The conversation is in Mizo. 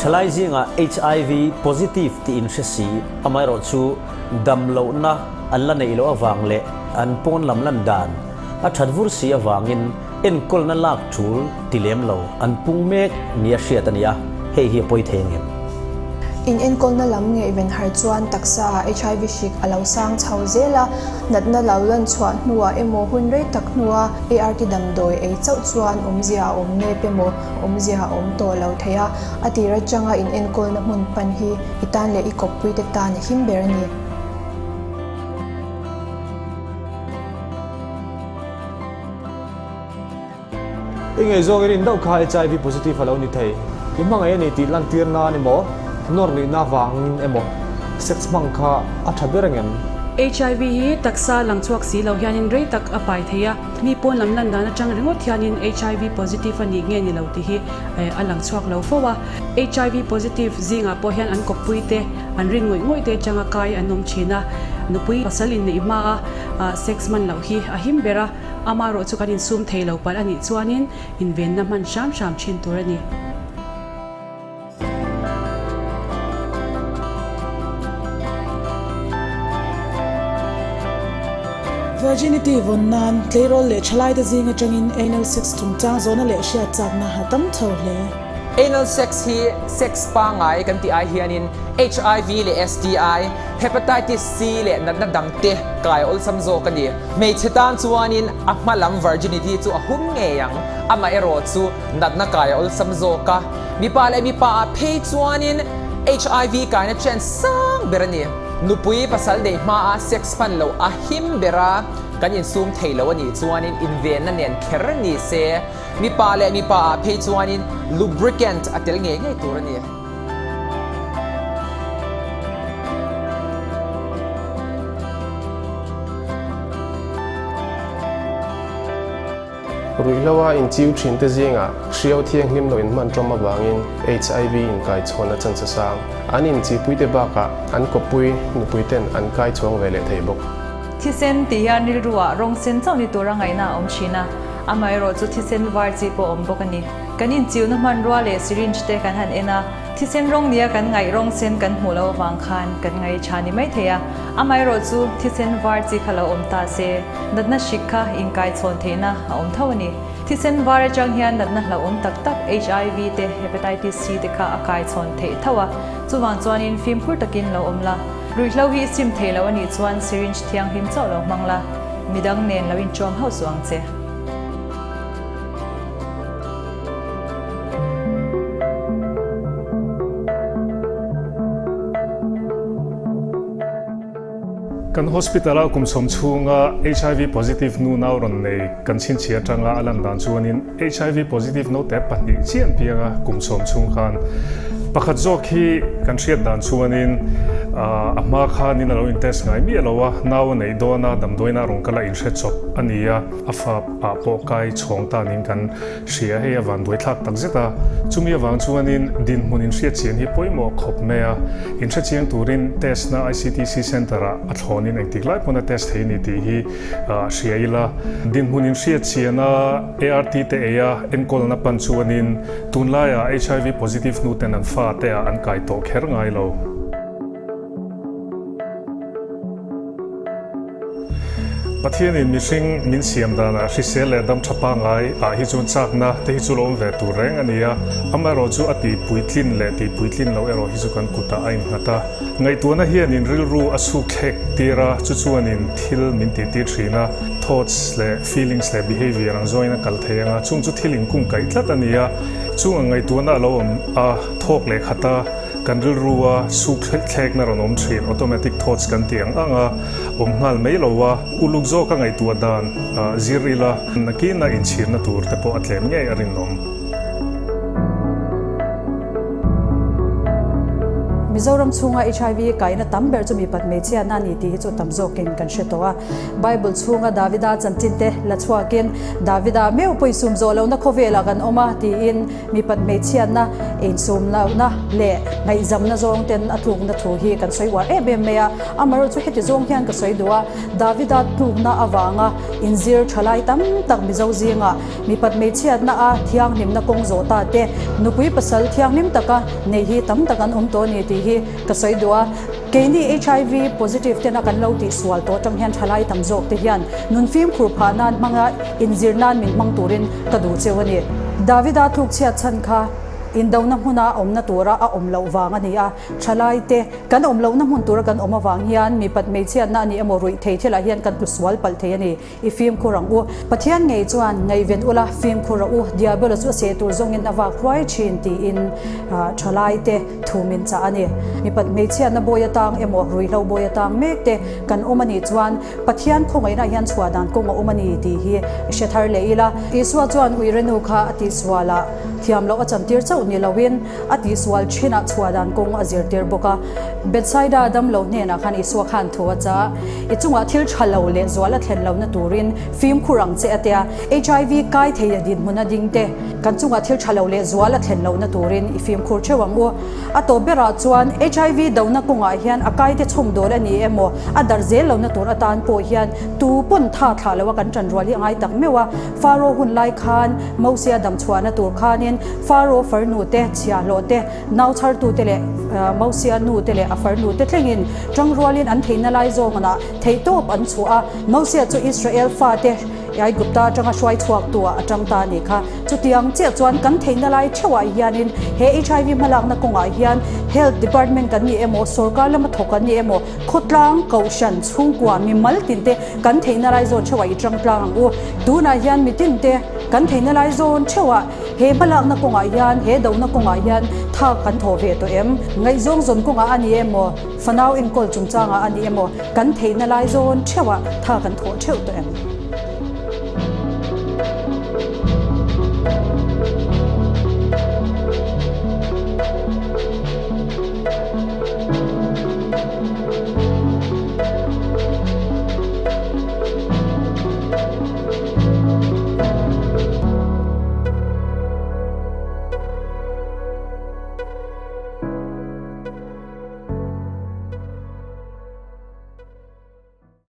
Thalai zingah HIV positive tih inhre si, amaherawhchu dam lohna an la neih loh avang leh an pawn lam lan dan a that vur si avangin enkawlna lak tul ti lem lo an pung mek nia hriat a ni a, hei hi a pawi thei ang em? In enkawlna lam ngaihven har chuan taksa ah HIV hrik a lo sang chho zel a, natna lo lan chhuah hnuah emaw hun rei tak hnua ART damdawi ei chauh chuan awmzia a awm nep emaw awmzia a awm tawh lo thei a, a tir atanga in enkawlna hmun pan hi i tan leh i kawppuite tan a him ber a ni. I ngaihzawng i rin deuh kha HIV positive a lo ni thei. I hmangaih a ni tih lantir nan emaw, nawr luihna avangin emaw sex hmang kha a tha ber angem? HIV hi taksa lang chhuak si lo hianin rei tak a pai thei a, mi pawn lam lan dan atang ringawt hianin HIV positive a nih nge ni lo tih hi a lang chhuak lo fo a. HIV positive zingah pawh hian an kawppui te, an rin ngawih ngawih te atanga kai an awm thin a, nupui pasal inneih hmaa sex hman loh hi a him ber a. Amaherawh chu kan insum thei lo palh a nih chuanin invenna hman hram hram thin tur a ni. Virginity vawn nan tleirawl leh thalaite zing atangin anal sex chungchang zawhna leh hriat chakna a tam chho hle. Anal sex hi sex pangngai kan tih ai hianin HIV leh STI, Hepatitis C leh natna dangte kai awlsam zawk a ni. Hmeichhe tan chuanin a hma lam virginity chu a hum ngei ang, amaherawh chu natna kai a awlsam zawk a. Mipa leh mipa ah phei chuanin HIV kaina chance sang ber a ni. Nupui pasal neih hmaa sex hman loh a him ber a, kan insum thei lo a nih chuanin invenna nen kher ni se. Mipa leh mipa ah phei chuanin lubricant a tel ngei ngei tur a ni. Ruihhloa inchiu thinte zingah hriau thianghlim lo inhman tawm avangin HIV inkaichhawn a chance a sang. An inchipuite bakah an kawppui nupuiten an kai chhuang ve leh thei bawk. Thisen tih hian rilruah rawng sen chauh ni tura ngaihna a awm thin a, amaherawhchu thisen var chi pawh a awm bawk a ni. Kan inchiuna hmanrua leh syringe te kan han en a, thisen rawng nia kan ngaih rawng sen kan hmuh loh avang khan kan ngaih tha ni mai thei a, amaherawhchu thisen var chi kha lo awm ta se, natna hrik kha inkaichhawn theihna a awm tho a ni. Thisen var atang hian natna hlauhawm tak tak HIV te, Hepatitis C te kha a kaichhawn theih tho a, chuvang chuanin fimkhur takin lo awm la. Ruihhlo hi i sim thei lo a nih chuan syringe thianghlim chauh lo hmang la, midang nen lo inṭawm hauh suh ang che. Kan hospital a kum sawm chhunga HIV positive nu nau rawn nei kan chhinchhiah atanga a lan dan chuanin HIV positive note pahnih chian pianga kum sawm chhung khan pakhat zawk hi kan hriat dan chuanin a hma khanin a lo in test ngai miah lo a, nau a neih dawn a damdawiin a rawn kal a inhre chawp a ni a. A fa ah pawh kai chhawng tanin kan hria hei a van buaithlak tak zet a, chumi avang chuanin dinhmun inhriatchian hi pawimawh khawp mai a, inhrechiang turin test na ICTC Centre ah a thlawnin engtik lai pawn a test thei a ni tih hi hria ila. Dinhmun inhriatchian a ART te ei a enkawlna pan chuanin tunlaiah HIV positive hnu ten an fa te ah an kai tawh kher ngai lo. Pathianin mihring min siam danah hrisel leh dam tha pangngai ah hi chuan chakna te hi chu lo awm ve tur reng a ni a, amaherawh chu a tih puitlin leh tih puitlin loh erawh hi chu kan kutah a innghat a. Ngaihtuahna hianin rilru a chhuk thlek tir a, chu chuanin thil min tih tir thin a, thoughts leh feelings leh behaviour ang zawngin a kal thei ang a, chung chu thil inkungkaih tlat a ni a, chung ang ngaihtuahna a lo awm a, thawk leh khat a. Kan rilrua suk thlekna rawn awm thin, automatic thoughts kan tih ang ang a, awm nghal mai lo a, uluk zawka ngaihtuah dan zir ila nakina inchhirna tur te pawh a tlem ngei a rinawm. Mizoram chhunga hiv kaina tam ber chu mipat hmeichhiatna a ni tih hi chu tam zawkin kan hre tawh a. Bible chhunga Davida chanchin te la chhuakin Davida meuh pawh insum zawh lohna khawvelah kan awm a tiin mipat hmeichhiatna, insum lohna leh ngaihzamna zawng ten a tlukna thu hi kan sawi uar em em mai a. Amaherawhchu chu heti zawng hian ka sawi duh a, Davida tlukna avanga inzir thalai tam tak Mizo zingah Mipat hmeichhiatna a thianghlimna kawng zawh ta te, nupui pasal thianghlim taka nei hi tam tak an awm tawh a ni tih hi ka sawi duh a. Keini hiv positive tena kan lo tihsual tawh atang hian thalai tam zawk te hian nun fimkhur phah nan hmanga inzir nan min hmang turin ka duh cheu a ni. Davida tlukchhiat chhan kha indona hmuna awmna tura a awm loh vang a ni a, thalai te kan awm lohna hmun tura kan awm avang hian mipat hmeichhiatna a ni emaw ruih thei thilah hian kan tlusual palh thei a ni. I fimkhur ang u. Pathian ngei chuan ngaihven ula, fimkhur rawh u, Diabola chu a seh tur zawngin a vak hruai thin tiin thalaite thu min chah a ni. Mipat hmeichhiatna bawi atang emaw ruihhlo bawi atang mek te kan awm a nih chuan Pathian khawngaihna hian chhuah dan kawng a awm a ni tih hi hre thar leh ila. Isua chuan uirenu kha a tihsual ah thiam loh a chantir chauh ni loin a tihsual thinah chhuah dan kawng a zirtir bawk a. Bethsaida damlo hnenah khan Isua khan thu a chah. I chungah thil tha lo leh zual a thlen lohna turin fimkhur ang che a tia. Hiv kai thei a dinhmun a ding te. Kan chungah thil tha lo leh zual a thlen lohna turin i fimkhur theuh ang u. A tawp berah chuan hiv dona kawngah hian a kaite chhawm dawl a ni emaw a darh zel lohna tur atan pawh hian tu pawn tha thlah loha kan tan rual hi a ngai tak meuh a. Faro hun lai khan Mosia dam chhuahna tur khanin Faro farnu te, chhiahhlawh te, Nau chhartute leh Mosia nute leh a farnute thlengin tangrualin an theihna lai zawnganah theihtawp an chhuah a. Mosia chu Israel fate Aigupta atanga hruai chhuaktuah a tang ta a nih kha. Chutiang chiah chuan kan theihna lai theuhah hianin he hiv hmalakna kawngah hian Health Department kan ni emaw, sorkar lama thawk kan ni emaw, khawtlang, kohhran, chhungkua, mimal tinte kan theihna lai zawn theuhah i tang tlang ang u. Tunah hian mitinte kan theihna lai zawn theuhah He hmalakna kawngah hian, he dona kawngah hian thak kan thawh ve tawh em? Ngaihzawng zawn kawngah a ni emaw, fanau enkawl chungchangah a ni emaw, kan theihna lai zawn theuhah tha kan thawh theuh tawh em?